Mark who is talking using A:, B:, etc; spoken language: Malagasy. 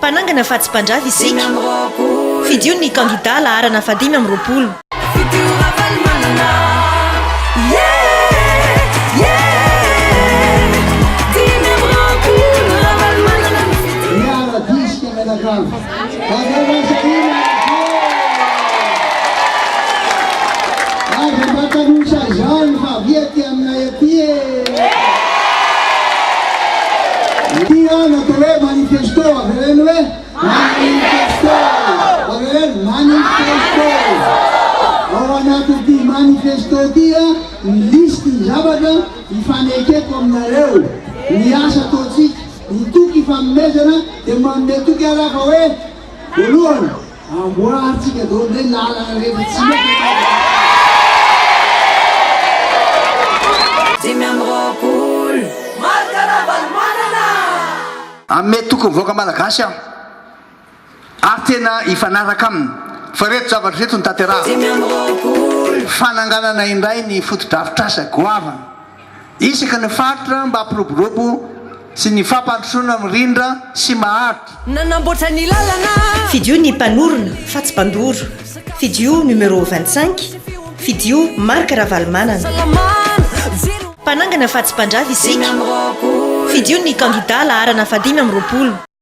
A: Mpanangana fa tsy mpandrava isika. Fidio ny kandida laharana faha-25.
B: Fidio Ravalomanana Yeah Yeah 25 Ravalomanana no fidio.
C: Miara-dia isika mianakavy. Aza sahirana Aza mba tanosa izany fa avia aty aminay aty e! Ity an atao hoe manifesto, avereno hoe manifesto, avereno manifesto. Ao anatin'ity manifesto ity an ny listy ny zavatra ifanekeko aminareo, ny asa ataontsika, ny toky ifanomezana dia manome toky ary aho fa hoe voalohany, Amboarintsika daholo indray ny lalana rehetra tsy mety atao.
B: 25.
D: Marc Ravalomanana!
E: Hanome toky ny vahoaka malagasy aho ary tena hifanaraka aminy fa ireto zavatra ireto no tanterahako.
B: 25.
E: Fananganana indray ny fotodrafitrasa goavana Isaky ny faritra mba hampiroborobo sy ny fampandrosoana mirindra sy maharitra.
B: Nanamboatra ny lalana.
A: Fidio ny mpanorina fa tsy mpandoro. Fidio numéro 25, fidio Marc Ravalomanana. Mpanangana fa tsy mpandrava isika. Fidio ny kandida laharana faha 25.